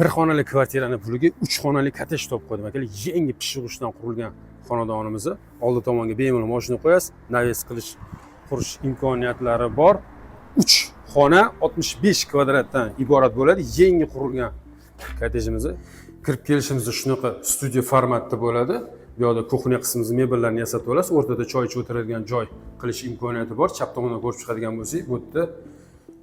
Bir xonali kvartirani puliga uch xonali kottej topib qo'ydim, akalar. Yangi pishiq g'ishtdan qurilgan xonadonimizni oldi tomonga bemalol moshina qo'yasiz, навес qilish, qurish imkoniyatlari bor. Uch xona, 65 kvadratdan iborat bo'ladi yangi qurilgan kottejimizni. Kirib kelishimizda shunaqa studiya formatda bo'ladi. Bu yoqda кухня qismimizni, mebellarni yasatib olasiz, o'rtada choy ichib o'tiradigan joy qilish imkoniyati bor. Chap tomondan ko'rib chiqadigan bo'lsak, bu yerda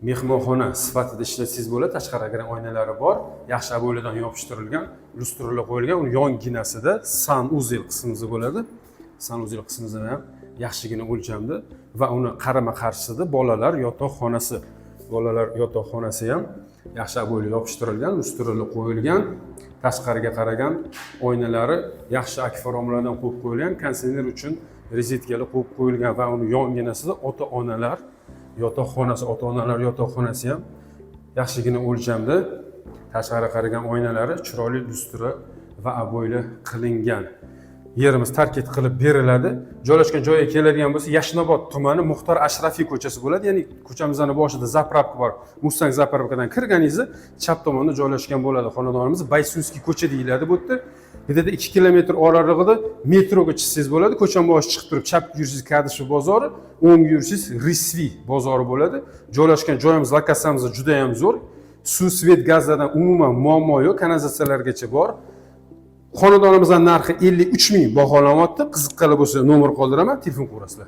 mehmonxona sifatida ishlatsangiz bo'ladi. Tashqari oynalari bor, yaxshi обой lardan yopishtirilgan, lyustralar qo'yilgan. Uni yonginasida санузел qismimiz bo'ladi. Санузел qismimizni ham yaxshigina o'lchamda va uni qarama qarshisida bolalar yotoqxonasi. Bolalar yotoqxonasi ham yaxshi обой lar yopishtirilgan, lyustralar qo'yilgan, tashqariga qaragan oynalari yaxshi akfa romlardan qo'yib qo'yilgan, konditsioner uchun rozetkalar qo'yib qo'yilgan va uni yonginasida ota onalar yotoqxonasi. Ota onalar yotoqxonasi ham yaxshigina o'lchamda, tashqari qaragan oynalari chiroyli, lyustra va обой lar qilingan. Yerimiz tark qilib beriladi. Joylashgan joyiga keladigan bo'lsa, Yashnobod tumani, Muxtor Ashrafiy ko'chasi bo'ladi. Ya'ni ko'chamizni boshida заправка bor, Mustang заправка dan kirganingizda chap tomonda joylashgan bo'ladi xonadonimiz. Baysunskiy ko'cha deyiladi bu yerda. Где-то 2 kilometr oralig'ida metroga chiqsangiz bo'ladi. Ko'chani boshi chiqib turib chapga yursangiz, Kadishev bozori, o'ngga yursangiz, Risvi bozori bo'ladi. Joylashgan joyimiz, lokatsiyamiz juda ham zo'r. Suv, свет, gazlardan umuman muammo yo'q, kanalizatsiyalargacha bor. Xonadonimizni narxi 53 000 baholanyapti. Qiziqqanlar bo'lsa, nomer qoldiraman, telefon qilaverasizlar.